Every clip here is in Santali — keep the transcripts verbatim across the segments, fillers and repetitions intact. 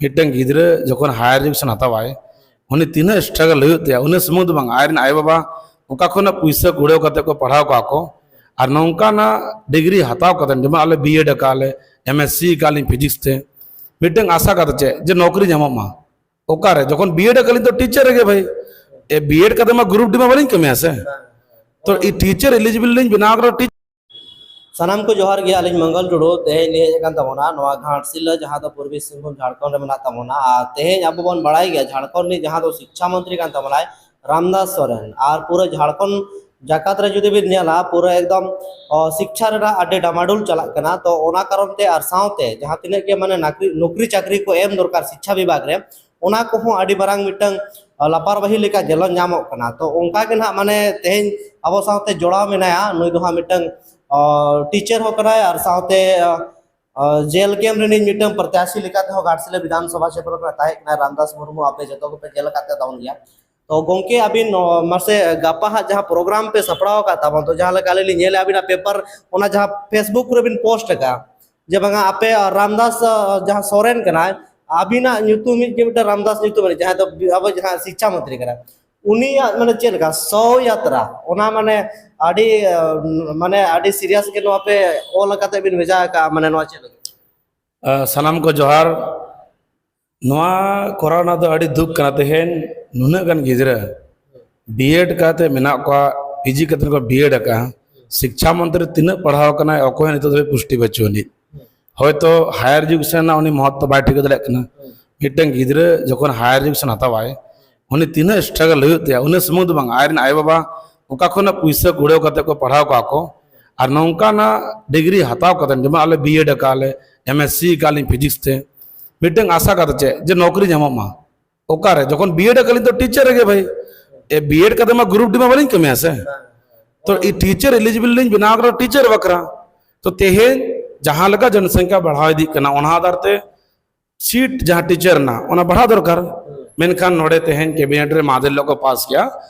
ᱢᱤᱫᱴᱟᱝ ᱜᱤᱫᱽᱨᱟᱹ ᱡᱚᱠᱷᱚᱱ ᱦᱟᱭᱟᱨ ᱮᱡᱩᱠᱮᱥᱚᱱ ᱦᱟᱛᱟᱣᱟᱭ, ᱩᱱᱤ ᱛᱤᱱᱟᱹᱜ ᱥᱴᱨᱟᱜᱚᱞ ᱦᱩᱭᱩᱜ ᱛᱟᱭᱟ, ᱩᱱᱟᱹᱜ ᱥᱩᱢᱩᱝ ᱫᱚ ᱵᱟᱝ, ᱟᱡ ᱨᱮᱱ ᱟᱭᱳᱼᱵᱟᱵᱟ ᱚᱠᱟ ᱠᱷᱚᱱᱟᱜ ᱯᱩᱭᱥᱟᱹ ᱠᱩᱲᱟᱹᱣ ᱠᱟᱛᱮ ᱠᱚ ᱯᱟᱲᱦᱟᱣ ᱠᱚᱣᱟ ᱠᱚ, ᱟᱨ ᱱᱚᱝᱠᱟᱱᱟᱜ ᱰᱤᱜᱽᱨᱤ ᱦᱟᱛᱟᱣ ᱠᱟᱛᱮ, ᱡᱮᱢᱚᱱ ᱟᱞᱮ ᱵᱤᱭᱮᱰ ᱟᱠᱟᱫ ᱞᱮ, ᱮᱢᱮᱥᱥᱤ ᱟᱠᱟᱫ ᱞᱤᱧ ᱯᱷᱤᱡᱤᱠᱥ ᱛᱮ, ᱢᱤᱫᱴᱟᱝ ᱟᱥᱟ ᱠᱟᱛᱮ ᱪᱮᱫ, ᱡᱮ ᱱᱚᱠᱨᱤ ᱧᱟᱢᱚᱜ ᱢᱟ᱾ ᱚᱠᱟᱨᱮ? ᱡᱚᱠᱷᱚᱱ ᱵᱤᱭᱮᱰ ᱟᱠᱟᱫ ᱞᱤᱧ ᱛᱚ ᱴᱤᱪᱟᱨ ᱨᱮᱜᱮ ᱵᱷᱟᱹᱭ᱾ ᱮ, ᱵᱤᱭᱮᱰ ᱠᱟᱛᱮ ᱢᱟ ᱜᱨᱩᱯ ᱰᱤ ᱢᱟ ᱵᱟᱹᱞᱤᱧ ᱠᱟᱹᱢᱤᱭᱟ ᱥᱮ᱾ ᱛᱚ ᱤ ᱴᱤᱪᱟᱨ ᱮᱞᱤᱡᱤᱵᱤᱞ ᱞᱤᱧ ᱵᱮᱱᱟᱣ ᱠᱟᱱᱟ, ᱴᱤᱪᱟᱨ᱾ ᱥᱟᱱᱟᱢ ᱠᱚ ᱡᱚᱦᱟᱨ ᱜᱮ, ᱟᱹᱞᱤᱧ ᱢᱚᱝᱜᱚᱞ ᱴᱩᱰᱩ᱾ ᱛᱮᱦᱮᱧ ᱞᱤᱧ ᱦᱮᱡ ᱟᱠᱟᱱ ᱛᱟᱵᱚᱱᱟ ᱱᱚᱣᱟ ᱜᱷᱟᱴᱥᱤᱞᱟᱹ, ᱡᱟᱦᱟᱸ ᱫᱚ ᱯᱩᱨᱵᱤ ᱥᱤᱝᱵᱷᱩᱢ, ᱡᱷᱟᱲᱠᱷᱚᱸᱰ ᱨᱮ ᱢᱮᱱᱟᱜ ᱛᱟᱵᱚᱱᱟ᱾ ᱟᱨ ᱛᱮᱦᱮᱧ ᱟᱵᱚ ᱵᱚᱱ ᱵᱟᱲᱟᱭ ᱜᱮᱭᱟ, ᱡᱷᱟᱲᱠᱷᱚᱸᱰ ᱨᱤᱱᱤᱡ ᱡᱟᱦᱟᱸ ᱫᱚ ᱥᱤᱠᱪᱷᱟ ᱢᱚᱱᱛᱨᱤ ᱠᱟᱱ ᱛᱟᱵᱚᱱᱟᱭ, ᱨᱟᱢᱫᱟᱥ ᱥᱚᱨᱮᱱ, ᱟᱨ ᱯᱩᱨᱟᱹ ᱡᱷᱟᱲᱠᱷᱚᱸᱰ ᱡᱟᱠᱟᱛ ᱨᱮ ᱡᱩᱫᱤ ᱵᱤᱱ ᱧᱮᱞᱟ, ᱯᱩᱨᱟᱹ ᱮᱠᱫᱚᱢ, ᱚ, ᱥᱤᱠᱪᱷᱟ ᱨᱮᱱᱟᱜ ᱟᱹᱰᱤ ᱰᱟᱢᱟᱰᱩᱞ ᱪᱟᱞᱟᱜ ᱠᱟᱱᱟ᱾ ᱛᱚ ᱚᱱᱟ ᱠᱟᱨᱚᱱ ᱛᱮ ᱟᱨ ᱥᱟᱶᱛᱮ ᱡᱟᱦᱟᱸ ᱛᱤᱱᱟᱹᱜ ᱜᱮ ᱢᱟᱱᱮ ᱱᱟᱠᱨᱤ-, ᱱᱚᱠᱨᱤ ᱪᱟᱠᱨᱤ ᱠᱚ ᱮᱢ ᱫᱚᱨᱠᱟᱨ ᱥᱤᱠᱪᱷᱟ ᱵᱤᱵᱷᱟᱜᱽ ᱨᱮ, ᱚᱱᱟ ᱠᱚᱦᱚᱸ ᱟᱹᱰᱤ ᱢᱟᱨᱟᱝ ᱢᱤᱫᱴᱟᱝ, ᱚ, ᱞᱟᱯᱟᱨᱣᱟᱦᱤ ᱞᱮᱠᱟ ᱧᱮᱞᱚᱜ ᱧᱟᱢᱚᱜ ᱠᱟᱱᱟ᱾ ᱛᱚ ᱚᱱᱠᱟ ᱜᱮ ᱱᱟᱦᱟᱜ ᱢᱟᱱᱮ ᱛᱮᱦᱮᱧ ᱟᱵᱚ ᱥᱟᱶᱛᱮ ᱡᱚᱲᱟᱣ ᱢᱮᱱᱟᱭᱟ, ᱱᱩᱭ ᱫᱚ ᱦᱟᱸᱜ ᱢᱤᱫᱴᱟᱝ, ᱚ, ᱴᱤᱪᱟᱨ ᱦᱚᱸ ᱠᱟᱱᱟᱭ, ᱟᱨ ᱥᱟᱶᱛᱮ, ᱚ, ᱚ, ᱡᱮᱞ ᱠᱮᱢᱯ ᱨᱤᱱᱤᱡ ᱢᱤᱫᱴᱟᱝ ᱯᱨᱚᱛᱭᱟᱥᱤ ᱞᱮᱠᱟ ᱛᱮᱦᱚᱸ ᱜᱷᱟᱴᱥᱤᱞᱟᱹ ᱵᱤᱫᱷᱟᱱ ᱥᱚᱵᱷᱟ ᱪᱮᱛᱟᱱ ᱨᱮ ᱛᱟᱦᱮᱸ ᱠᱟᱱᱟᱭ ᱨᱟᱢᱫᱟᱥ ᱢᱩᱨᱢᱩ, ᱟᱯᱮ ᱡᱚᱛᱚ ᱜᱮᱯᱮ ᱧᱮᱞ ᱟᱠᱟᱫ ᱛᱟᱭ ᱛᱟᱵᱚᱱ ᱜᱮᱭᱟ᱾ ᱛᱚ ᱜᱚᱝᱠᱮ, ᱟᱹᱵᱤᱱ, ᱚ, ᱢᱟᱥᱮ ᱜᱟᱯᱟ ᱦᱟᱸᱜ ᱡᱟᱦᱟᱸ ᱯᱨᱳᱜᱨᱟᱢ ᱯᱮ ᱥᱟᱯᱲᱟᱣ ᱟᱠᱟᱫ ᱛᱟᱵᱚᱱ, ᱛᱚ ᱡᱟᱦᱟᱸ ᱞᱮᱠᱟ ᱟᱹᱞᱤᱧ ᱞᱤᱧ ᱧᱮᱞᱮᱫᱼᱟ ᱟᱹᱵᱤᱱᱟᱜ ᱯᱮᱯᱟᱨ, ᱚᱱᱟ ᱡᱟᱦᱟᱸ ᱯᱷᱮᱥᱵᱩᱠ ᱠᱚᱨᱮ ᱵᱤᱱ ᱯᱳᱥᱴ ᱟᱠᱟᱫ, ᱡᱮ ᱵᱟᱝᱟ ᱟᱯᱮ, ᱚ, ᱨᱟᱢᱫᱟᱥ, ᱚ, ᱡᱟᱦᱟᱸ ᱥᱚᱨᱮᱱ ᱠᱟᱱᱟᱭ, ᱟᱹᱵᱤᱱᱟᱜ ᱧᱩᱛᱩᱢ ᱢᱤᱫ ᱜᱮ ᱢᱤᱫᱴᱟᱝ ᱨᱟᱢᱫᱟᱥ ᱧᱩᱛᱩᱢ ᱨᱮ, ᱡᱟᱦᱟᱸᱭ ᱫᱚ ᱟᱵᱚ ᱡᱟᱦᱟᱸ ᱥᱤᱠᱪᱷᱟ ᱢᱚᱱᱛᱨᱤ ᱠᱟᱱᱟᱭ, ᱩᱱᱤᱭᱟᱜ ᱢᱟᱱᱮ ᱪᱮᱫ ᱞᱮᱠᱟ ᱥᱚᱣ ᱭᱟᱛᱨᱟ, ᱚᱱᱟ ᱢᱟᱱᱮ ᱟᱹᱰᱤ, ᱚ, ᱢᱟᱱᱮ ᱟᱹᱰᱤ ᱥᱤᱨᱤᱭᱟᱥ ᱜᱮ ᱱᱚᱣᱟ ᱯᱮ ᱚᱞ ᱠᱟᱛᱮ ᱵᱤᱱ ᱵᱷᱮᱡᱟ ᱟᱠᱟᱫᱼᱟ, ᱢᱟᱱᱮ ᱱᱚᱣᱟ ᱪᱮᱫ ᱞᱮᱠᱟ? ᱟ, ᱥᱟᱱᱟᱢ ᱠᱚ ᱡᱚᱦᱟᱨ᱾ ᱱᱚᱣᱟ ᱠᱚᱨᱟᱣ ᱨᱮᱱᱟᱜ ᱫᱚ ᱟᱹᱰᱤ ᱫᱩᱠ ᱠᱟᱱᱟ᱾ ᱛᱮᱦᱮᱧ ᱱᱩᱱᱟᱹᱜ ᱜᱟᱱ ᱜᱤᱫᱽᱨᱟᱹ ᱵᱤᱭᱮᱰ ᱠᱟᱛᱮ ᱢᱮᱱᱟᱜ ᱠᱚᱣᱟ, ᱯᱤᱡᱤ ᱠᱟᱛᱮ ᱠᱚ ᱵᱤᱭᱮᱰ ᱟᱠᱟᱫᱼᱟ᱾ ᱥᱤᱠᱪᱷᱟ ᱢᱚᱱᱛᱨᱤ ᱛᱤᱱᱟᱹᱜ ᱯᱟᱲᱦᱟᱣ ᱠᱟᱱᱟᱭ, ᱚᱠᱚᱭ ᱦᱚᱸ ᱱᱤᱛᱚᱜ ᱫᱷᱟᱹᱵᱤᱡ ᱯᱩᱥᱴᱤ ᱵᱟᱹᱪᱩᱜ ᱟᱹᱱᱤᱡ᱾ ᱦᱚᱭᱛᱚ ᱦᱟᱭᱟᱨ ᱮᱡᱩᱠᱮᱥᱚᱱ ᱨᱮᱱᱟᱜ ᱩᱱᱤ ᱢᱚᱦᱚᱛᱛᱚ ᱵᱟᱭ ᱴᱷᱤᱠᱟᱹ ᱫᱟᱲᱮᱭᱟᱜ ᱠᱟᱱᱟ᱾ ᱢᱤᱫᱴᱟᱝ ᱜᱤᱫᱽᱨᱟᱹ ᱡᱚᱠᱷᱚᱱ ᱦᱟᱭᱟᱨ ᱮᱡᱩᱠᱮᱥᱚᱱ ᱦᱟᱛᱟᱣᱟᱭ, ᱩᱱᱤ ᱛᱤᱱᱟᱹᱜ ᱥᱴᱨᱟᱜᱚᱞ ᱦᱩᱭᱩᱜ ᱛᱟᱭᱟ, ᱩᱱᱟᱹᱜ ᱥᱩᱢᱩᱝ ᱫᱚ ᱵᱟᱝ, ᱟᱡ ᱨᱮᱱ ᱟᱭᱳᱼᱵᱟᱵᱟ ᱚᱠᱟ ᱠᱷᱚᱱᱟᱜ ᱯᱩᱭᱥᱟᱹ ᱠᱩᱲᱟᱹᱣ ᱠᱟᱛᱮ ᱠᱚ ᱯᱟᱲᱦᱟᱣ ᱠᱚᱣᱟ ᱠᱚ, ᱟᱨ ᱱᱚᱝᱠᱟᱱᱟᱜ ᱰᱤᱜᱽᱨᱤ ᱦᱟᱛᱟᱣ ᱠᱟᱛᱮ, ᱡᱮᱢᱚᱱ ᱟᱞᱮ ᱵᱤᱭᱮᱰ ᱟᱠᱟᱫ ᱞᱮ, ᱮᱢᱮᱥᱥᱤ ᱟᱠᱟᱫ ᱞᱤᱧ ᱯᱷᱤᱡᱤᱠᱥ ᱛᱮ, ᱢᱤᱫᱴᱟᱝ ᱟᱥᱟ ᱠᱟᱛᱮ ᱪᱮᱫ, ᱡᱮ ᱱᱚᱠᱨᱤ ᱧᱟᱢᱚᱜ ᱢᱟ᱾ ᱚᱠᱟᱨᱮ? ᱡᱚᱠᱷᱚᱱ ᱵᱤᱭᱮᱰ ᱟᱠᱟᱫ ᱞᱤᱧ ᱛᱚ ᱴᱤᱪᱟᱨ ᱨᱮᱜᱮ ᱵᱷᱟᱹᱭ᱾ ᱮ, ᱵᱤᱭᱮᱰ ᱠᱟᱛᱮ ᱢᱟ ᱜᱨᱩᱯ ᱰᱤ ᱢᱟ ᱵᱟᱹᱞᱤᱧ ᱠᱟᱹᱢᱤᱭᱟ ᱥᱮ᱾ ᱛᱚ ᱤ ᱴᱤᱪᱟᱨ ᱮᱞᱤᱡᱤᱵᱤᱞ ᱞᱤᱧ ᱵᱮᱱᱟᱣ ᱠᱟᱱᱟ ᱴᱤᱪᱟᱨ ᱵᱟᱠᱷᱨᱟ᱾ ᱛᱚ ᱛᱮᱦᱮᱧ ᱡᱟᱦᱟᱸ ᱞᱮᱠᱟ ᱡᱚᱱᱥᱚᱝᱠᱷᱟ ᱵᱟᱲᱦᱟᱣ ᱤᱫᱤᱜ ᱠᱟᱱᱟ, ᱚᱱᱟ ᱟᱫᱷᱟᱨ ᱛᱮ ᱥᱤᱴ ᱡᱟᱦᱟᱸ ᱴᱤᱪᱟᱨ ᱨᱮᱱᱟᱜ, ᱚᱱᱟ ᱵᱟᱲᱦᱟᱣ ᱫᱚᱨᱠᱟᱨ᱾ ᱢᱮᱱᱠᱷᱟᱱ ᱱᱚᱰᱮ ᱛᱮᱦᱮᱧ ᱠᱮᱵᱤᱱᱮᱴ ᱨᱮ ᱢᱟᱫᱮᱨ ᱦᱤᱞᱳᱜ ᱠᱚ ᱯᱟᱥ ᱠᱮᱜᱼᱟ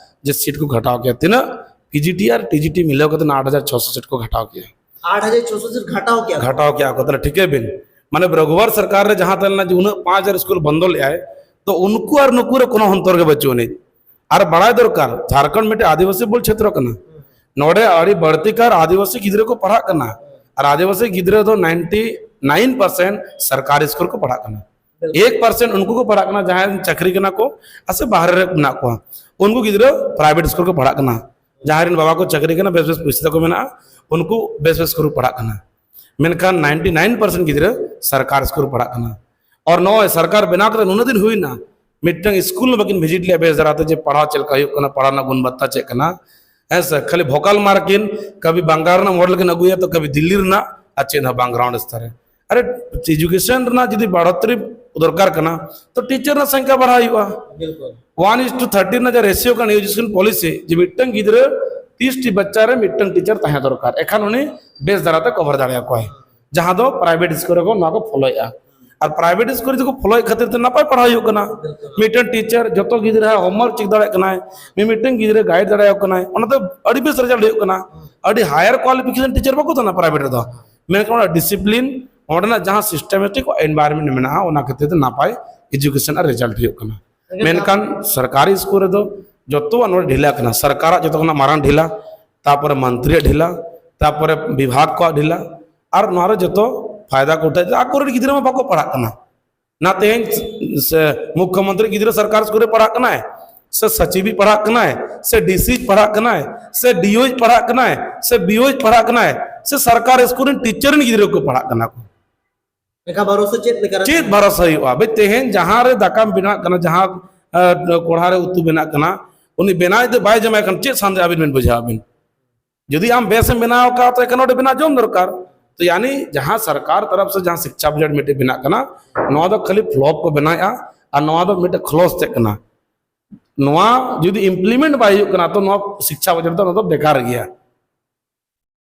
ᱡᱮ ᱥᱤᱴ ᱠᱚ ᱜᱷᱟᱴᱟᱣ ᱠᱮᱜᱼᱟ᱾ ᱛᱤᱱᱟᱹᱜ? ᱯᱤᱡᱤᱴᱤ ᱟᱨ ᱴᱤᱡᱤᱴᱤ ᱢᱤᱞᱟᱹᱣ ᱠᱟᱛᱮ ᱟᱴ ᱦᱟᱡᱟᱨ ᱪᱷᱚᱥᱚ ᱥᱤᱴ ᱠᱚ ᱜᱷᱟᱴᱟᱣ ᱠᱮᱜᱼᱟ᱾ ᱟᱴ ᱦᱟᱡᱟᱨ ᱪᱷᱚᱥᱚ ᱥᱤᱴ ᱜᱷᱟᱴᱟᱣ ᱠᱮᱜᱼᱟ ᱠᱚ? ᱜᱷᱟᱴᱟᱣ ᱠᱮᱜᱼᱟ ᱠᱚ᱾ ᱛᱟᱦᱞᱮ ᱴᱷᱤᱠᱟᱹᱭ ᱵᱤᱱ, ᱢᱟᱱᱮ ᱨᱚᱜᱷᱩᱵᱟᱨ ᱥᱚᱨᱠᱟᱨ ᱨᱮ ᱡᱟᱦᱟᱸ ᱛᱟᱦᱮᱸ ᱞᱮᱱᱟ ᱡᱮ ᱩᱱᱟᱹᱜ ᱯᱟᱸᱪ ᱦᱟᱡᱟᱨ ᱥᱠᱩᱞ ᱵᱚᱱᱫᱚ ᱞᱮᱫᱟᱭ, ᱛᱚ ᱩᱱᱠᱩ ᱟᱨ ᱱᱩᱠᱩ ᱨᱮ ᱠᱳᱱᱳ ᱚᱱᱛᱚᱨ ᱜᱮ ᱵᱟᱹᱪᱩᱜ ᱟᱹᱱᱤᱡ᱾ ᱟᱨ ᱵᱟᱲᱟᱭ ᱫᱚᱨᱠᱟᱨ, ᱡᱷᱟᱲᱠᱷᱚᱸᱰ ᱢᱤᱫᱴᱮᱱ ᱟᱹᱫᱤᱵᱟᱹᱥᱤ ᱵᱚᱦᱩᱞ ᱪᱷᱮᱛᱨᱚ ᱠᱟᱱᱟ᱾ ᱱᱚᱰᱮ ᱟᱹᱰᱤ ᱵᱟᱹᱲᱛᱤ ᱠᱟᱨ ᱟᱹᱫᱤᱵᱟᱹᱥᱤ ᱜᱤᱫᱽᱨᱟᱹ ᱠᱚ ᱯᱟᱲᱦᱟᱜ ᱠᱟᱱᱟ᱾ ᱟᱨ ᱟᱹᱫᱤᱵᱟᱹᱥᱤ ᱜᱤᱫᱽᱨᱟᱹ ᱫᱚ ᱱᱟᱭᱤᱱᱴᱤ ᱱᱟᱭᱤᱱ ᱯᱟᱨᱥᱮᱱᱴ ᱥᱚᱨᱠᱟᱨᱤ ᱥᱠᱩᱞ ᱠᱚ ᱯᱟᱲᱦᱟᱜ ᱠᱟᱱᱟ᱾ ᱮᱠ ᱯᱟᱨᱥᱮᱱᱴ ᱩᱱᱠᱩ ᱠᱚ ᱯᱟᱲᱦᱟᱜ ᱠᱟᱱᱟ ᱡᱟᱦᱟᱸᱭ ᱪᱟᱹᱠᱨᱤ ᱠᱟᱱᱟ ᱠᱚ ᱟᱨ ᱥᱮ ᱵᱟᱦᱨᱮ ᱨᱮ ᱢᱮᱱᱟᱜ ᱠᱚᱣᱟ᱾ ᱩᱱᱠᱩ ᱜᱤᱫᱽᱨᱟᱹ ᱯᱨᱟᱭᱵᱷᱮᱴ ᱥᱠᱩᱞ ᱠᱚ ᱯᱟᱲᱦᱟᱜ ᱠᱟᱱᱟ᱾ ᱡᱟᱦᱟᱸᱭ ᱨᱮᱱ ᱵᱟᱵᱟ ᱠᱚ ᱪᱟᱹᱠᱨᱤ ᱠᱟᱱᱟ, ᱵᱮᱥ ᱵᱮᱥ ᱯᱚᱭᱥᱟ ᱛᱟᱠᱚ ᱢᱮᱱᱟᱜᱼᱟ, ᱩᱱᱠᱩ ᱵᱮᱥ ᱵᱮᱥ ᱥᱠᱩᱞ ᱨᱮᱠᱚ ᱯᱟᱲᱦᱟᱜ ᱠᱟᱱᱟ᱾ ᱢᱮᱱᱠᱷᱟᱱ ᱱᱟᱭᱤᱱᱴᱤ ᱱᱟᱭᱤᱱ ᱯᱟᱨᱥᱮᱱᱴ ᱜᱤᱫᱽᱨᱟᱹ ᱥᱚᱨᱠᱟᱨ ᱥᱠᱩᱞ ᱨᱮ ᱯᱟᱲᱦᱟᱜ ᱠᱟᱱᱟ᱾ ᱟᱨ ᱱᱚᱜᱼᱚᱭ ᱥᱚᱨᱠᱟᱨ ᱵᱮᱱᱟᱣ ᱠᱟᱛᱮ ᱱᱩᱱᱟᱹᱜ ᱫᱤᱱ ᱦᱩᱭᱱᱟ, ᱢᱤᱫᱴᱟᱝ ᱥᱠᱩᱞ ᱦᱚᱸ ᱵᱟᱹᱠᱤᱱ ᱵᱷᱤᱡᱤᱴ ᱞᱮᱫᱼᱟ ᱵᱮᱥ ᱫᱷᱟᱨᱟᱛᱮ, ᱡᱮ ᱯᱟᱲᱦᱟᱣ ᱪᱮᱫ ᱞᱮᱠᱟ ᱦᱩᱭᱩᱜ ᱠᱟᱱᱟ, ᱯᱟᱲᱦᱟᱣ ᱨᱮᱱᱟᱜ ᱜᱩᱱᱵᱟᱛᱟ ᱪᱮᱫ ᱠᱟᱱᱟ᱾ ᱦᱮᱸ ᱥᱮ, ᱠᱷᱟᱹᱞᱤ ᱵᱷᱳᱠᱟᱞ ᱢᱟᱨᱠᱤᱱ, ᱠᱟᱵᱷᱤ ᱵᱟᱝᱜᱟᱞ ᱨᱮᱱᱟᱜ ᱢᱚᱰᱮᱞ ᱠᱤᱱ ᱟᱹᱜᱩᱭᱟ ᱛᱚ ᱠᱟᱵᱷᱤ ᱫᱤᱞᱞᱤ ᱨᱮᱱᱟᱜ, ᱟᱨ ᱪᱮᱫ ᱦᱚᱸ ᱵᱟᱝ ᱜᱨᱟᱣᱩᱱᱰ ᱥᱛᱚᱨ ᱨᱮ᱾ ᱟᱨᱮ, ᱮᱡᱩᱠᱮᱥᱚᱱ ᱨᱮᱱᱟᱜ ᱡᱩᱫᱤ ᱵᱟᱲᱦᱚᱛᱨᱤ ᱫᱚᱨᱠᱟᱨ ᱠᱟᱱᱟ, ᱛᱚ ᱴᱤᱪᱟᱨ ᱨᱮᱱᱟᱜ ᱥᱚᱝᱠᱷᱟ ᱵᱟᱲᱦᱟᱣ ᱦᱩᱭᱩᱜᱼᱟ᱾ ᱵᱤᱞᱠᱩᱞ᱾ ᱚᱣᱟᱱ ᱤᱥ ᱴᱩ ᱛᱷᱟᱨᱴᱤ ᱨᱮᱱᱟᱜ ᱡᱟᱦᱟᱸ ᱨᱮᱥᱤᱭᱳ ᱠᱟᱱᱟ ᱮᱡᱩᱠᱮᱥᱚᱱ ᱯᱚᱞᱤᱥᱤ, ᱡᱮ ᱢᱤᱫᱴᱟᱝ ᱜᱤᱫᱽᱨᱟᱹ ᱛᱤᱨᱤᱥ ᱴᱤ ᱵᱟᱪᱪᱟ ᱨᱮ ᱢᱤᱫᱴᱟᱝ ᱴᱤᱪᱟᱨ ᱛᱟᱦᱮᱸ ᱫᱚᱨᱠᱟᱨ, ᱮᱠᱷᱟᱱ ᱩᱱᱤ ᱵᱮᱥ ᱫᱷᱟᱨᱟᱛᱮ ᱠᱚᱵᱷᱟᱨ ᱫᱟᱲᱮᱭᱟᱠᱚᱣᱟᱭ, ᱡᱟᱦᱟᱸ ᱫᱚ ᱯᱨᱟᱭᱵᱷᱮᱴ ᱥᱠᱩᱞ ᱨᱮᱠᱚ ᱱᱚᱣᱟ ᱠᱚ ᱯᱷᱚᱞᱳᱭᱮᱫᱼᱟ᱾ ᱟᱨ ᱯᱨᱟᱭᱵᱷᱮᱴ ᱥᱠᱩᱞ ᱨᱮ ᱡᱩᱫᱤ ᱠᱚ ᱯᱷᱚᱞᱳᱭᱮᱫ ᱠᱷᱟᱹᱛᱤᱨ ᱛᱮ ᱱᱟᱯᱟᱭ ᱯᱟᱲᱦᱟᱣ ᱦᱩᱭᱩᱜ ᱠᱟᱱᱟ᱾ ᱢᱤᱫᱴᱮᱱ ᱴᱤᱪᱟᱨ ᱡᱚᱛᱚ ᱜᱤᱫᱽᱨᱟᱹ ᱦᱳᱢᱣᱟᱨᱠ ᱪᱮᱠ ᱫᱟᱲᱮᱭᱟᱜ ᱠᱟᱱᱟᱭ, ᱢᱤᱫᱴᱮᱱ ᱜᱤᱫᱽᱨᱟᱹ ᱜᱟᱭᱤᱰ ᱫᱟᱲᱮᱭᱟᱠᱚ ᱠᱟᱱᱟᱭ, ᱚᱱᱟᱛᱮ ᱟᱹᱰᱤ ᱵᱮᱥ ᱨᱮᱡᱟᱞᱴ ᱦᱩᱭᱩᱜ ᱠᱟᱱᱟ᱾ ᱟᱹᱰᱤ ᱦᱟᱭᱟᱨ ᱠᱣᱟᱞᱤᱯᱷᱤᱠᱮᱥᱚᱱ ᱴᱤᱪᱟᱨ ᱵᱟᱠᱚ ᱛᱟᱦᱮᱱᱟ ᱯᱨᱟᱭᱵᱷᱮᱴ ᱨᱮᱫᱚ, ᱢᱮᱱᱠᱷᱟᱱ ᱚᱱᱟ ᱰᱤᱥᱤᱯᱞᱤᱱ, ᱚᱸᱰᱮᱱᱟᱜ ᱡᱟᱦᱟᱸ ᱥᱤᱥᱴᱮᱢᱮᱴᱤᱠ ᱮᱱᱵᱷᱟᱭᱨᱚᱱᱢᱮᱱᱴ ᱢᱮᱱᱟᱜᱼᱟ, ᱚᱱᱟ ᱠᱷᱟᱹᱛᱤᱨ ᱛᱮ ᱱᱟᱯᱟᱭ ᱮᱡᱩᱠᱮᱥᱚᱱ ᱟᱨ ᱨᱮᱡᱟᱞᱴ ᱦᱩᱭᱩᱜ ᱠᱟᱱᱟ᱾ ᱢᱮᱱᱠᱷᱟᱱ ᱥᱚᱨᱠᱟᱨᱤ ᱥᱠᱩᱞ ᱨᱮᱫᱚ ᱡᱚᱛᱚᱣᱟᱜ ᱱᱚᱰᱮ ᱰᱷᱤᱞᱟ ᱠᱟᱱᱟ, ᱥᱚᱨᱠᱟᱨᱟᱜ ᱡᱚᱛᱚ ᱠᱷᱚᱱᱟᱜ ᱢᱟᱨᱟᱝ ᱰᱷᱤᱞᱟ, ᱛᱟᱨᱯᱚᱨᱮ ᱢᱚᱱᱛᱨᱤᱭᱟᱜ ᱰᱷᱤᱞᱟ, ᱛᱟᱨᱯᱚᱨᱮ ᱵᱤᱵᱷᱟᱜᱽ ᱠᱚᱣᱟᱜ ᱰᱷᱤᱞᱟ, ᱟᱨ ᱱᱚᱣᱟ ᱨᱮ ᱡᱚᱛᱚ ᱯᱷᱟᱭᱫᱟ ᱠᱚ ᱩᱴᱷᱟᱹᱣ ᱮᱫᱟ᱾ ᱟᱠᱚ ᱨᱮᱱ ᱜᱤᱫᱽᱨᱟᱹ ᱢᱟ ᱵᱟᱠᱚ ᱯᱟᱲᱦᱟᱜ ᱠᱟᱱᱟ᱾ ᱱᱟ ᱛᱮᱦᱮᱧ ᱥᱮ ᱢᱩᱠᱷᱭᱚᱢᱚᱱᱛᱨᱤ ᱜᱤᱫᱽᱨᱟᱹ ᱥᱚᱨᱠᱟᱨ ᱥᱠᱩᱞ ᱨᱮ ᱯᱟᱲᱦᱟᱜ ᱠᱟᱱᱟᱭ, ᱥᱮ ᱥᱚᱪᱤᱵᱤᱡ ᱯᱟᱲᱦᱟᱜ ᱠᱟᱱᱟᱭ, ᱥᱮ ᱰᱤᱥᱤᱡ ᱯᱟᱲᱦᱟᱜ ᱠᱟᱱᱟᱭ, ᱥᱮ ᱰᱤᱳᱭᱤᱡ ᱯᱟᱲᱦᱟᱜ ᱠᱟᱱᱟᱭ, ᱥᱮ ᱵᱤᱳᱭᱤᱡ ᱯᱟᱲᱦᱟᱜ ᱠᱟᱱᱟᱭ, ᱥᱮ ᱥᱚᱨᱠᱟᱨ ᱥᱠᱩᱞ ᱨᱮᱱ ᱴᱤᱪᱟᱨ ᱨᱮᱱ ᱜᱤᱫᱽᱨᱟᱹ ᱠᱚ ᱯᱟᱲᱦᱟᱜ ᱠᱟᱱᱟ ᱠᱚ᱾ ᱮᱱᱠᱷᱟᱱ ᱵᱷᱚᱨᱥᱟ ᱪᱮᱫ ᱞᱮᱠᱟ ᱨᱮ? ᱪᱮᱫ ᱵᱷᱚᱨᱥᱟ ᱦᱩᱭᱩᱜᱼᱟ? ᱵᱮ, ᱛᱮᱦᱮᱧ ᱡᱟᱦᱟᱸ ᱨᱮ ᱫᱟᱠᱟᱢ ᱵᱮᱱᱟᱣ ᱠᱟᱱᱟ, ᱡᱟᱦᱟᱸ, ᱮ, ᱠᱚᱲᱦᱟ ᱨᱮ ᱩᱛᱩ ᱵᱮᱱᱟᱜ ᱠᱟᱱᱟ, ᱩᱱᱤ ᱵᱮᱱᱟᱣ ᱫᱚ ᱵᱟᱭ ᱡᱚᱢᱟᱭ ᱠᱷᱟᱱ ᱪᱮᱫ ᱥᱟᱱᱫᱮ ᱟᱵᱤᱱ ᱵᱮᱱ ᱵᱩᱡᱷᱟᱹᱣ ᱟᱵᱤᱱ? ᱡᱩᱫᱤ ᱟᱢ ᱵᱮᱥ ᱮᱢ ᱵᱮᱱᱟᱣ ᱟᱠᱟᱫ, ᱛᱚ ᱮᱠᱷᱟᱱ ᱚᱸᱰᱮ ᱵᱮᱱᱟᱣ ᱡᱚᱢ ᱫᱚᱨᱠᱟᱨ᱾ ᱛᱚ ᱭᱟᱱᱤ ᱡᱟᱦᱟᱸ ᱥᱚᱨᱠᱟᱨ ᱛᱚᱨᱚᱯ ᱥᱮ ᱡᱟᱦᱟᱸ ᱥᱤᱠᱪᱷᱟ ᱵᱟᱡᱮᱴ ᱢᱤᱫᱴᱮᱡ ᱵᱮᱱᱟᱜ ᱠᱟᱱᱟ, ᱱᱚᱣᱟ ᱫᱚ ᱠᱷᱟᱹᱞᱤ ᱯᱷᱞᱚᱯ ᱠᱚ ᱵᱮᱱᱟᱣᱮᱫᱼᱟ᱾ ᱟᱨ ᱱᱚᱣᱟ ᱫᱚ ᱢᱤᱫᱴᱮᱡ ᱠᱷᱚᱞᱚᱥ ᱪᱮᱫ ᱠᱟᱱᱟ? ᱱᱚᱣᱟ ᱡᱩᱫᱤ ᱤᱢᱯᱞᱤᱢᱮᱱᱴ ᱵᱟᱭ ᱦᱩᱭᱩᱜ ᱠᱟᱱᱟ, ᱛᱚ ᱱᱚᱣᱟ ᱥᱤᱠᱪᱷᱟ ᱵᱟᱡᱮᱴ ᱫᱚ ᱱᱚᱣᱟ ᱫᱚ ᱵᱮᱠᱟᱨ ᱜᱮᱭᱟ᱾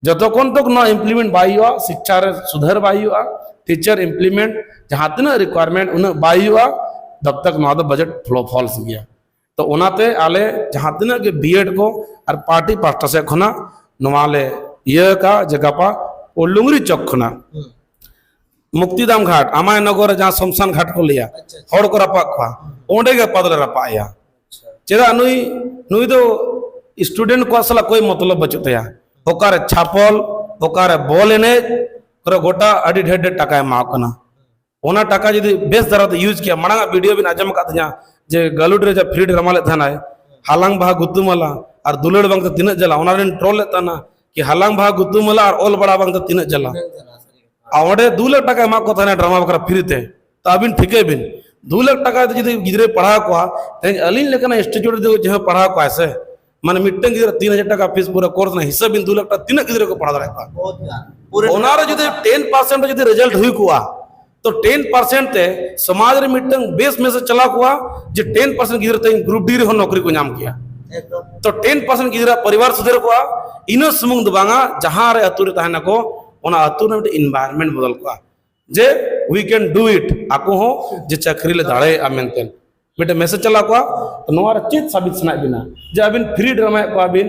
ᱡᱚᱛᱚᱠᱷᱚᱱ ᱛᱚᱠ ᱱᱚᱣᱟ ᱤᱢᱯᱞᱤᱢᱮᱱᱴ ᱵᱟᱭ ᱦᱩᱭᱩᱜᱼᱟ, ᱥᱤᱠᱪᱷᱟ ᱨᱮ ᱥᱩᱫᱷᱟᱹᱨ ᱵᱟᱭ ᱦᱩᱭᱩᱜᱼᱟ, ᱴᱤᱪᱟᱨ ᱤᱢᱯᱞᱤᱢᱮᱱᱴ ᱡᱟᱦᱟᱸ ᱛᱤᱱᱟᱹᱜ ᱨᱤᱠᱣᱟᱨᱢᱮᱱᱴ ᱩᱱᱟᱹᱜ ᱵᱟᱭ ᱦᱩᱭᱩᱜᱼᱟ, ᱛᱚᱵ ᱛᱚᱠ ᱱᱚᱣᱟ ᱫᱚ ᱵᱟᱡᱮᱴ ᱯᱷᱞᱚ-, ᱯᱷᱚᱞᱥ ᱜᱮᱭᱟ᱾ ᱛᱚ ᱚᱱᱟᱛᱮ ᱟᱞᱮ ᱡᱟᱦᱟᱸ ᱛᱤᱱᱟᱹᱜ ᱜᱮ ᱵᱤᱭᱮᱰ ᱠᱚ ᱟᱨ ᱯᱟᱨᱴᱤ ᱯᱟᱦᱴᱟ ᱥᱮᱫ ᱠᱷᱚᱱᱟᱜ ᱱᱚᱣᱟ ᱞᱮ ᱤᱭᱟᱹ ᱟᱠᱟᱫ ᱡᱮ ᱜᱟᱯᱟ ᱞᱩᱝᱲᱤ ᱪᱚᱠ ᱠᱷᱚᱱᱟᱜ ᱦᱩᱸ᱾ ᱢᱩᱠᱛᱤᱫᱟᱢ ᱜᱷᱟᱴ, ᱟᱢᱟᱭ ᱱᱚᱜᱚᱨ ᱨᱮ ᱡᱟᱦᱟᱸ ᱥᱚᱢᱥᱟᱱ ᱜᱷᱟᱴ ᱠᱚ ᱞᱟᱹᱭᱟ, ᱟᱪᱪᱷᱟ, ᱟᱪᱪᱷᱟ᱾ ᱦᱚᱲ ᱠᱚ ᱨᱟᱯᱟᱜ ᱠᱚᱣᱟ, ᱚᱸᱰᱮ ᱜᱮ ᱟᱯᱟᱛᱚᱛᱚ ᱞᱮ ᱨᱟᱯᱟᱜ ᱮᱭᱟ᱾ ᱟᱪᱪᱷᱟ᱾ ᱪᱮᱫᱟᱜ? ᱱᱩᱭ, ᱱᱩᱭ ᱫᱚ student ᱠᱚᱣᱟᱜ ᱥᱟᱞᱟᱜ ᱠᱳᱭ ᱢᱚᱛᱞᱚᱵ ᱵᱟᱹᱪᱩᱜ ᱛᱟᱭᱟ᱾ ᱚᱠᱟᱨᱮ ᱪᱷᱟᱯᱚᱞ, ᱚᱠᱟᱨᱮ ᱵᱚᱞ ᱮᱱᱮᱡ ᱠᱚᱨᱮ ᱜᱚᱴᱟ ᱟᱹᱰᱤ ᱰᱷᱮᱨ ᱰᱷᱮᱨ ᱴᱟᱠᱟᱭ ᱮᱢᱟ ᱠᱚ ᱠᱟᱱᱟ᱾ ᱚᱱᱟ ᱴᱟᱠᱟ ᱡᱩᱫᱤ ᱵᱮᱥ ᱫᱷᱟᱨᱟ ᱛᱮ use ᱠᱮᱭᱟ, ᱢᱟᱲᱟᱝ ᱟᱜ video ᱵᱤᱱ ᱟᱸᱡᱚᱢ ᱟᱠᱟᱫ ᱛᱤᱧᱟ ᱡᱮ ᱜᱟᱹᱞᱩᱰᱤ ᱨᱮ ᱡᱟ free drama ᱞᱮᱫ ᱛᱟᱦᱮᱱᱟᱭ, ᱦᱟᱞᱟᱝ ᱵᱟᱦᱟ ᱜᱩᱛᱩᱢᱟᱞᱟ ᱟᱨ ᱫᱩᱞᱟᱹᱲ ᱵᱟᱝᱛᱮ ᱛᱤᱱᱟᱹᱜ ᱡᱟᱞᱟ, ᱚᱱᱟ ᱨᱮᱱ troll ᱞᱮᱫ ᱛᱟᱦᱮᱱᱟ ᱠᱤ ᱦᱟᱞᱟᱝ ᱵᱟᱦᱟ ᱜᱩᱛᱩᱢᱟᱞᱟ ᱟᱨ ᱚᱞ ᱵᱟᱲᱟ ᱵᱟᱝᱛᱮ ᱛᱤᱱᱟᱹᱜ ᱡᱟᱞᱟ᱾ ᱟᱨ ᱚᱸᱰᱮ ᱫᱩ ᱞᱟᱠᱷ ᱴᱟᱠᱟ ᱮᱢᱟ ᱠᱚ ᱛᱟᱦᱮᱱᱟ drama ᱵᱟᱠᱷᱨᱟ free ᱛᱮ᱾ ᱛᱚ ᱟᱹᱵᱤᱱ ᱴᱷᱤᱠᱟᱹᱭ ᱵᱤᱱ, ᱫᱩ ᱞᱟᱠᱷ ᱴᱟᱠᱟ ᱛᱮ ᱡᱩᱫᱤ ᱜᱤᱫᱽᱨᱟᱹᱭ ᱯᱟᱲᱦᱟᱣ ᱠᱚᱣᱟ, ᱛᱮᱦᱮᱧ ᱟᱹᱞᱤᱧ ᱞᱮᱠᱟᱱᱟᱜ institute ᱨᱮ ᱡᱟᱦᱟᱸᱭ ᱯᱟᱲᱦᱟᱣ ᱠᱚᱣᱟᱭ ᱥᱮ, ᱢᱟᱱᱮ ᱢᱤᱫᱴᱟᱝ ᱜᱤᱫᱽᱨᱟᱹ ᱛᱤᱱ ᱦᱟᱡᱟᱨ ᱴᱟᱠᱟ fees ᱯᱩᱨᱟᱹ course ᱨᱮᱱᱟᱜ ᱦᱤᱥᱟᱹᱵ ᱵᱤᱱ, ᱫᱩ ᱞᱟᱠᱷ ᱴᱟᱠᱟ ᱛᱤᱱᱟᱹᱜ ᱜᱤᱫᱽᱨᱟᱹ ᱠᱚ ᱯᱟᱲᱦᱟᱣ ᱫᱟᱲᱮᱭᱟᱜ ᱠᱚᱣᱟ? ᱵᱚᱦᱩᱛ ᱜᱟᱱ᱾ ᱯᱩᱨᱟᱹ ᱚᱱᱟ ᱨᱮ ᱡᱩᱫᱤ ten percent ᱨᱮ ᱡᱩᱫᱤ result ᱦᱩᱭ ᱠᱚᱜᱼᱟ, ᱛᱚ ten percent ᱛᱮ ᱥᱚᱢᱟᱡᱽ ᱨᱮ ᱢᱤᱫᱴᱟᱝ ᱵᱮᱥ message ᱪᱟᱞᱟᱣ ᱠᱚᱜᱼᱟ ᱡᱮ ten percent ᱜᱤᱫᱽᱨᱟᱹ ᱛᱮᱦᱮᱧ group D ᱨᱮᱦᱚᱸ ᱱᱚᱠᱨᱤ ᱠᱚ ᱧᱟᱢ ᱠᱮᱭᱟ᱾ ᱮᱠᱫᱚᱢ᱾ ᱛᱚ ten percent ᱜᱤᱫᱽᱨᱟᱹ ᱯᱚᱨᱤᱵᱟᱨ ᱥᱩᱫᱷᱟᱹᱨ ᱠᱚᱜᱼᱟ᱾ ᱤᱱᱟᱹ ᱥᱩᱢᱩᱝ ᱫᱚ ᱵᱟᱝᱟ, ᱡᱟᱦᱟᱸ ᱨᱮ ᱟᱹᱛᱩ ᱨᱮ ᱛᱟᱦᱮᱱᱟᱠᱚ, ᱚᱱᱟ ᱟᱹᱛᱩ ᱨᱮ ᱢᱤᱫᱴᱮᱱ environment ᱵᱚᱫᱚᱞ ᱠᱚᱜᱼᱟ᱾ ᱡᱮ we can do it, ᱟᱠᱚ ᱦᱚᱸ ᱡᱮ ᱪᱟᱹᱠᱨᱤ ᱞᱮ ᱫᱟᱲᱮᱭᱟᱜᱼᱟ ᱢᱮᱱᱛᱮ ᱢᱤᱫᱴᱮᱱ message ᱪᱟᱞᱟᱣ ᱠᱚᱜᱼᱟ᱾ ᱛᱚ ᱱᱚᱣᱟ ᱨᱮ ᱪᱮᱫ ᱥᱟᱵᱤᱛ ᱥᱟᱱᱟᱭᱮᱫ ᱵᱤᱱᱟ ᱡᱮ ᱟᱹᱵᱤᱱ free dramaᱭᱮᱫ ᱠᱚᱣᱟ ᱵᱤᱱ,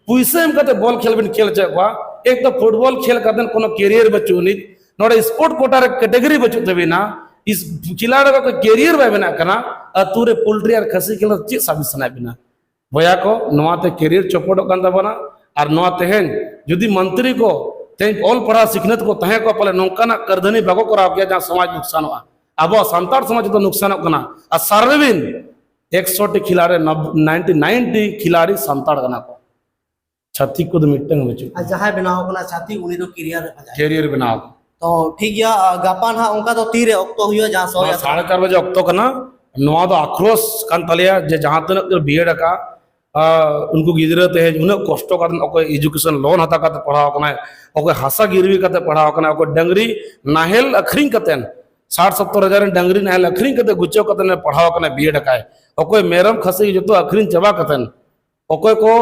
ᱯᱩᱭᱥᱟᱹ ᱮᱢ ᱠᱟᱛᱮ ᱵᱚᱞ ᱠᱷᱮᱞ ᱵᱤᱱ ᱠᱷᱮᱞ ᱦᱚᱪᱚᱭᱮᱫ ᱠᱚᱣᱟ? ᱮᱠ ᱛᱚ football ᱠᱷᱮᱞ ᱠᱟᱛᱮ ᱠᱳᱱᱳ career ᱵᱟᱹᱪᱩᱜ ᱟᱹᱱᱤᱡ, ᱱᱚᱰᱮ sport quota ᱨᱮ category ᱵᱟᱹᱪᱩᱜ ᱛᱟᱹᱵᱤᱱᱟ, ᱤᱥ ᱠᱷᱤᱞᱟᱲᱤ ᱠᱚ career ᱵᱟᱭ ᱵᱮᱱᱟᱜ ᱠᱟᱱᱟ, ᱟᱹᱛᱩ ᱨᱮ poultry ᱟᱨ ᱠᱷᱟᱹᱥᱤ ᱠᱷᱮᱞ ᱨᱮ ᱪᱮᱫ ᱥᱟᱵᱤᱛ ᱥᱟᱱᱟᱭᱮᱫ ᱵᱤᱱᱟ? ᱵᱚᱭᱦᱟ ᱠᱚ, ᱱᱚᱣᱟ ᱛᱮ career ᱪᱚᱯᱚᱴᱚᱜ ᱠᱟᱱ ᱛᱟᱵᱚᱱᱟ᱾ ᱟᱨ ᱱᱚᱣᱟ ᱛᱮᱦᱮᱧ ᱡᱩᱫᱤ ᱢᱚᱱᱛᱨᱤ ᱠᱚ ᱛᱮᱦᱮᱧ ᱚᱞ ᱯᱟᱲᱦᱟᱣ ᱥᱤᱠᱷᱱᱟᱹᱛ ᱠᱚ ᱛᱟᱦᱮᱸ ᱠᱚᱜᱼᱟ, ᱯᱟᱞᱮ ᱱᱚᱝᱠᱟᱱᱟᱜ ᱠᱟᱹᱨᱫᱷᱟᱹᱱᱤ ᱵᱟᱠᱚ ᱠᱚᱨᱟᱣ ᱠᱮᱭᱟ ᱡᱟᱦᱟᱸ ᱥᱚᱢᱟᱡᱽ ᱱᱩᱠᱥᱟᱱᱚᱜᱼᱟ᱾ ᱟᱵᱚᱣᱟᱜ ᱥᱟᱱᱛᱟᱲ ᱥᱚᱢᱟᱡᱽ ᱡᱚᱛᱚ ᱱᱩᱠᱥᱟᱱᱚᱜ ᱠᱟᱱᱟ᱾ ᱟᱨ ᱥᱟᱨᱵᱷᱮ ᱵᱤᱱ, ᱮᱠᱥᱚ ᱴᱤ ᱠᱷᱤᱞᱟᱲᱤ, ᱱᱚᱵ-, ninety nine ᱴᱤ ᱠᱷᱤᱞᱟᱲᱤ ᱥᱟᱱᱛᱟᱲ ᱠᱟᱱᱟ ᱠᱚ᱾ ᱪᱷᱟᱹᱛᱤᱠ ᱠᱚᱫᱚ ᱢᱤᱫᱴᱟᱝ ᱦᱚᱸ ᱵᱟᱹᱪᱩᱜ᱾ ᱟᱨ ᱡᱟᱦᱟᱸᱭ ᱵᱮᱱᱟᱣ ᱠᱟᱱᱟ ᱪᱷᱟᱹᱛᱤᱠ, ᱩᱱᱤ ᱫᱚ career ᱨᱮ ᱵᱷᱟᱡᱟᱭ᱾ career ᱵᱮᱱᱟᱣ᱾ ᱛᱚ ᱴᱷᱤᱠ ᱜᱮᱭᱟ, ᱟ, ᱜᱟᱯᱟ ᱱᱟᱦᱟᱜ ᱚᱱᱠᱟ ᱫᱚ ᱛᱤᱨᱮ ᱚᱠᱛᱚ ᱦᱩᱭᱩᱜᱼᱟ ᱡᱟᱦᱟᱸ ᱥᱚᱵᱷᱟ ᱱᱚᱣᱟ ᱭᱟᱛᱨᱟ? ᱥᱟᱲᱮ ᱪᱟᱨ ᱵᱟᱡᱮ ᱚᱠᱛᱚ ᱠᱟᱱᱟ᱾ ᱱᱚᱣᱟ ᱫᱚ ᱟᱠᱨᱳᱥ ᱠᱟᱱ ᱛᱟᱞᱮᱭᱟ ᱡᱮ ᱡᱟᱦᱟᱸ ᱛᱤᱱᱟᱹᱜ ᱠᱚ B.Ed ᱟᱠᱟᱫ, ᱟ, ᱩᱱᱠᱩ ᱜᱤᱫᱽᱨᱟᱹ ᱛᱮᱦᱮᱧ ᱩᱱᱟᱹᱜ ᱠᱚᱥᱴᱚ ᱠᱟᱛᱮ, ᱚᱠᱚᱭ education loan ᱦᱟᱛᱟᱣ ᱠᱟᱛᱮ ᱯᱟᱲᱦᱟᱣ ᱠᱟᱱᱟᱭ, ᱚᱠᱚᱭ ᱦᱟᱥᱟ ᱜᱤᱨᱣᱤ ᱠᱟᱛᱮ ᱯᱟᱲᱦᱟᱣ ᱠᱟᱱᱟᱭ, ᱚᱠᱚᱭ ᱰᱟᱝᱨᱤ ᱱᱟᱦᱮᱞ ᱟᱹᱠᱷᱨᱤᱧ ᱠᱟᱛᱮ, ᱥᱟᱴ ᱥᱚᱛᱛᱚᱨ ᱦᱟᱡᱟᱨ ᱨᱮᱱ ᱰᱟᱝᱨᱤ ᱱᱟᱦᱮᱞ ᱟᱹᱠᱷᱨᱤᱧ ᱠᱟᱛᱮ ᱜᱩᱪᱟᱹᱣ ᱠᱟᱛᱮ ᱯᱟᱲᱦᱟᱣ ᱠᱟᱱᱟᱭ, B.Ed ᱟᱠᱟᱭ, ᱚᱠᱚᱭ ᱢᱮᱨᱚᱢ ᱠᱷᱟᱹᱥᱤ ᱡᱚᱛᱚ ᱟᱹᱠᱷᱨᱤᱧ ᱪᱟᱵᱟ ᱠᱟᱛᱮ, ᱚᱠᱚᱭ ᱠᱚ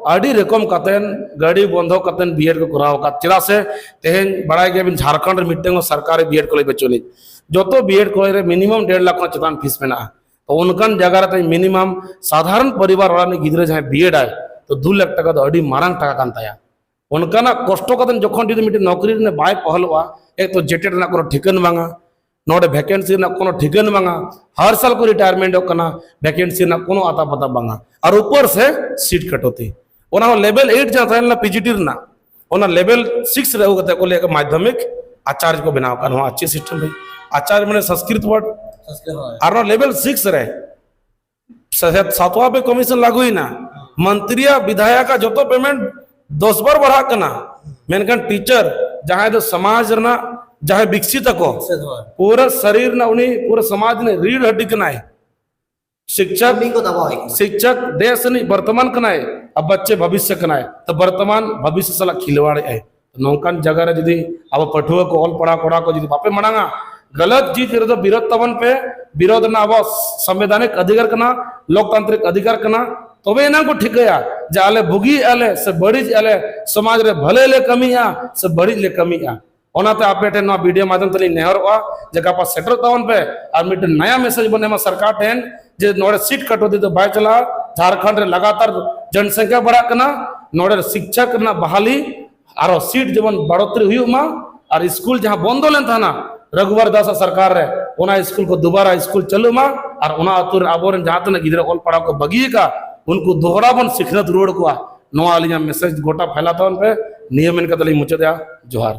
ᱟᱹᱰᱤ ᱨᱚᱠᱚᱢ ᱠᱟᱛᱮᱱ ᱜᱟᱹᱰᱤ ᱵᱚᱱᱫᱷᱚᱠ ᱠᱟᱛᱮᱱ B.Ed ᱠᱚ ᱠᱚᱨᱟᱣ ᱟᱠᱟᱫ᱾ ᱪᱮᱫᱟᱜ ᱥᱮ ᱛᱮᱦᱮᱧ ᱵᱟᱲᱟᱭ ᱜᱮᱭᱟᱵᱤᱱ ᱡᱷᱟᱲᱠᱷᱚᱸᱰ ᱨᱮ ᱢᱤᱫᱴᱟᱝ ᱦᱚᱸ ᱥᱚᱨᱠᱟᱨᱤ B.Ed ᱠᱚᱞᱮᱡᱽ ᱵᱟᱹᱪᱩᱜ ᱟᱹᱱᱤᱡ᱾ ᱡᱚᱛᱚ B.Ed ᱠᱚᱞᱮᱡᱽ ᱨᱮ minimum ᱰᱮᱲ ᱞᱟᱠᱷ ᱠᱷᱚᱱ ᱪᱮᱛᱟᱱ fees ᱢᱮᱱᱟᱜᱼᱟ᱾ ᱛᱚ ᱚᱱᱠᱟᱱ ᱡᱟᱭᱜᱟ ᱨᱮ ᱛᱮᱦᱮᱧ minimum ᱥᱟᱫᱷᱟᱨᱚᱱ ᱯᱚᱨᱤᱵᱟᱨ ᱚᱲᱟᱜ ᱨᱤᱱᱤᱡ ᱜᱤᱫᱽᱨᱟᱹ ᱡᱟᱦᱟᱸᱭ B.Ed ᱟᱭ, ᱛᱚ ᱫᱩ ᱞᱟᱠᱷ ᱴᱟᱠᱟ ᱫᱚ ᱟᱹᱰᱤ ᱢᱟᱨᱟᱝ ᱴᱟᱠᱟ ᱠᱟᱱ ᱛᱟᱭᱟ᱾ ᱚᱱᱠᱟᱱᱟᱜ ᱠᱚᱥᱴᱚ ᱠᱟᱛᱮ ᱡᱚᱠᱷᱚᱱ ᱡᱩᱫᱤ ᱢᱤᱫᱴᱮᱱ ᱱᱚᱠᱨᱤ ᱨᱮ ᱵᱟᱭ ᱯᱚᱦᱚᱞᱚᱜᱼᱟ, ᱮᱠ ᱛᱚ ᱡᱮᱴᱮᱰ ᱨᱮᱱᱟᱜ ᱠᱳᱱᱳ ᱴᱷᱤᱠᱟᱹᱱ ᱵᱟᱝᱟ, ᱱᱚᱰᱮ ᱵᱷᱮᱠᱮᱱᱥᱤ ᱨᱮᱱᱟᱜ ᱠᱳᱱᱳ ᱴᱷᱤᱠᱟᱹᱱ ᱵᱟᱝᱟ, ᱦᱟᱨ ᱥᱟᱞ ᱠᱚ ᱨᱤᱴᱟᱭᱟᱨᱢᱮᱱᱴᱚᱜ ᱠᱟᱱᱟ, ᱵᱷᱮᱠᱮᱱᱥᱤ ᱨᱮᱱᱟᱜ ᱠᱳᱱᱳ ᱟᱛᱟ ᱯᱟᱛᱟ ᱵᱟᱝᱟ, ᱟᱨ ᱩᱯᱚᱨ ᱥᱮ ᱥᱤᱴ ᱠᱟᱴᱚᱛᱤ᱾ ᱚᱱᱟ ᱦᱚᱸ ᱞᱮᱵᱮᱞ ᱮᱭᱤᱴ ᱡᱟᱦᱟᱸ ᱛᱟᱦᱮᱸ ᱞᱮᱱᱟ ᱯᱤᱡᱤᱴᱤ ᱨᱮᱱᱟᱜ, ᱚᱱᱟ ᱞᱮᱵᱮᱞ ᱥᱤᱠᱥ ᱨᱮ ᱟᱹᱜᱩ ᱠᱟᱛᱮ ᱠᱚ ᱞᱟᱹᱭᱟ ᱢᱟᱫᱽᱫᱷᱚᱢᱤᱠ ᱟᱪᱟᱨᱡ ᱠᱚ ᱵᱮᱱᱟᱣ ᱠᱟᱜᱼᱟ᱾ ᱱᱚᱣᱟ ᱪᱮᱫ ᱥᱤᱥᱴᱮᱢ ᱵᱷᱟᱹᱭ? ᱟᱪᱟᱨᱡ ᱢᱟᱱᱮ ᱥᱚᱝᱥᱠᱨᱤᱛ ᱣᱟᱨᱰ᱾ ᱥᱚᱝᱥᱠᱨᱤᱛ ᱣᱟᱨᱰ᱾ ᱟᱨ ᱱᱚᱣᱟ ᱞᱮᱵᱮᱞ ᱥᱤᱠᱥ ᱨᱮ ᱥᱮ-, ᱥᱟᱛᱣᱟ ᱯᱮ ᱠᱚᱢᱤᱥᱚᱱ ᱞᱟᱹᱜᱩᱭᱮᱱᱟ, ᱢᱚᱱᱛᱨᱤᱭᱟᱜ ᱵᱤᱫᱷᱟᱭᱚᱠᱟᱜ ᱡᱚᱛᱚ ᱯᱮᱢᱮᱱᱴ ᱫᱚᱥ ᱵᱟᱨ ᱵᱟᱲᱦᱟᱜ ᱠᱟᱱᱟ, ᱢᱮᱱᱠᱷᱟᱱ ᱴᱤᱪᱟᱨ ᱡᱟᱦᱟᱸᱭ ᱫᱚ ᱥᱚᱢᱟᱡᱽ ᱨᱮᱱᱟᱜ ᱡᱟᱦᱟᱸᱭ ᱵᱤᱠᱥᱤᱛ ᱟᱠᱚ, ᱥᱮ ᱫᱚ᱾ ᱯᱩᱨᱟᱹ ᱥᱚᱨᱤᱨ ᱨᱮᱱᱟᱜ ᱩᱱᱤ ᱯᱩᱨᱟᱹ ᱥᱚᱢᱟᱡᱽ ᱨᱤᱱᱤᱡ ᱨᱤᱲ ᱦᱟᱹᱰᱤ ᱠᱟᱱᱟᱭ᱾ ᱥᱤᱠᱪᱷᱚᱠ, ᱠᱟᱹᱢᱤ ᱠᱚ ᱫᱟᱵᱟᱣ ᱦᱩᱭᱩᱜ ᱠᱟᱱᱟ᱾ ᱥᱤᱠᱪᱷᱚᱠ ᱫᱮᱥ ᱨᱤᱱᱤᱡ ᱵᱚᱨᱛᱚᱢᱟᱱ ᱠᱟᱱᱟᱭ, ᱟᱨ ᱵᱟᱪᱪᱮ ᱵᱷᱚᱵᱤᱥᱥᱚ ᱠᱟᱱᱟᱭ, ᱛᱚ ᱵᱚᱨᱛᱚᱢᱟᱱ ᱵᱷᱚᱵᱤᱥᱥᱚ ᱥᱟᱞᱟᱜ ᱠᱷᱤᱞᱣᱟᱲ ᱮᱫ ᱟᱭ᱾ ᱱᱚᱝᱠᱟᱱ ᱡᱟᱭᱜᱟ ᱨᱮ ᱡᱩᱫᱤ ᱟᱵᱚ ᱯᱟᱹᱴᱷᱩᱣᱟᱹ ᱠᱚ, ᱚᱞ ᱯᱟᱲᱦᱟᱣ ᱠᱚᱲᱟ ᱠᱚ ᱡᱩᱫᱤ ᱵᱟᱯᱮ ᱢᱟᱲᱟᱝᱟ, ᱜᱟᱞᱟᱛ ᱪᱤᱡᱽ ᱨᱮᱫᱚ ᱵᱤᱨᱳᱫ ᱛᱟᱵᱚᱱ ᱯᱮ᱾ ᱵᱤᱨᱳᱫ ᱨᱮᱱᱟᱜ ᱟᱵᱚᱣᱟᱜ ᱥᱚᱝᱵᱤᱫᱷᱟᱱᱤᱠ ᱚᱫᱷᱤᱠᱟᱨ ᱠᱟᱱᱟ, ᱞᱳᱠᱛᱟᱱᱛᱨᱤᱠ ᱚᱫᱷᱤᱠᱟᱨ ᱠᱟᱱᱟ᱾ ᱛᱚᱵᱮ ᱮᱱᱟᱝ ᱠᱚ ᱴᱷᱤᱠᱟᱹᱭᱟ ᱡᱮ ᱟᱞᱮ ᱵᱩᱜᱤᱭᱮᱫᱼᱟ ᱞᱮ ᱥᱮ ᱵᱟᱹᱲᱤᱡᱮᱫᱼᱟ ᱞᱮ, ᱥᱚᱢᱟᱡᱽ ᱨᱮ ᱵᱷᱟᱹᱞᱟᱹᱭ ᱞᱮ ᱠᱟᱹᱢᱤᱭᱮᱫᱼᱟ ᱥᱮ ᱵᱟᱹᱲᱤᱡ ᱞᱮ ᱠᱟᱹᱢᱤᱭᱮᱫᱼᱟ᱾ ᱚᱱᱟᱛᱮ ᱟᱯᱮ ᱴᱷᱮᱱ ᱱᱚᱣᱟ ᱵᱷᱤᱰᱤᱭᱳ ᱢᱟᱫᱽᱫᱷᱚᱢ ᱛᱮᱞᱤᱧ ᱱᱮᱦᱚᱨᱚᱜᱼᱟ ᱡᱮ ᱜᱟᱯᱟ ᱥᱮᱴᱮᱨᱚᱜ ᱛᱟᱵᱚᱱ ᱯᱮ ᱟᱨ ᱢᱤᱫᱴᱮᱱ ᱱᱟᱭᱟ ᱢᱮᱥᱮᱡᱽ ᱵᱚᱱ ᱮᱢᱟ ᱥᱚᱨᱠᱟᱨ ᱴᱷᱮᱱ ᱡᱮ ᱱᱚᱰᱮ ᱥᱤᱴ ᱠᱟᱴᱚᱛᱤ ᱫᱚ ᱵᱟᱭ ᱪᱟᱞᱟᱜᱼᱟ᱾ ᱡᱷᱟᱲᱠᱷᱚᱸᱰ ᱨᱮ ᱞᱟᱜᱟᱛᱟᱨ ᱡᱚᱱᱥᱚᱝᱠᱷᱟ ᱵᱟᱲᱦᱟᱜ ᱠᱟᱱᱟ, ᱱᱚᱰᱮ ᱥᱤᱠᱪᱷᱚᱠ ᱨᱮᱱᱟᱜ ᱵᱟᱦᱟᱞᱤ ᱟᱨᱚ ᱥᱤᱴ ᱡᱮᱢᱚᱱ ᱵᱟᱲᱚᱛᱨᱤ ᱦᱩᱭᱩᱜ ᱢᱟ, ᱟᱨ ᱥᱠᱩᱞ ᱡᱟᱦᱟᱸ ᱵᱚᱱᱫᱚ ᱞᱮᱱ ᱛᱟᱦᱮᱱᱟ ᱨᱟᱜᱷᱩᱵᱟᱨ ᱫᱟᱥ ᱟᱜ ᱥᱚᱨᱠᱟᱨ ᱨᱮ, ᱚᱱᱟ ᱥᱠᱩᱞ ᱠᱚ ᱫᱩᱵᱟᱨᱟ ᱥᱠᱩᱞ ᱪᱟᱹᱞᱩᱜ ᱢᱟ, ᱟᱨ ᱚᱱᱟ ᱟᱹᱛᱩ ᱨᱮ ᱟᱵᱚᱨᱮᱱ ᱡᱟᱦᱟᱸ ᱛᱤᱱᱟᱹᱜ ᱜᱤᱫᱽᱨᱟᱹ ᱚᱞ ᱯᱟᱲᱦᱟᱣ ᱠᱚ ᱵᱟᱹᱜᱤ ᱟᱠᱟᱫ, ᱩᱱᱠᱩ ᱫᱚᱦᱲᱟ ᱵᱚᱱ ᱥᱤᱠᱷᱱᱟᱹᱛ ᱨᱩᱣᱟᱹᱲ ᱠᱚᱣᱟ᱾ ᱱᱚᱣᱟ ᱟᱹᱞᱤᱧᱟᱜ ᱢᱮᱥᱮᱡᱽ ᱜᱚᱴᱟ ᱯᱷᱟᱭᱞᱟ ᱛᱟᱵᱚᱱ ᱯᱮ᱾ ᱱᱤᱭᱟᱹ ᱢᱮᱱ ᱠᱟᱛᱮ ᱞᱤᱧ ᱢᱩᱪᱟᱹᱫᱮᱜᱼᱟ᱾ ᱡᱚᱦᱟᱨ᱾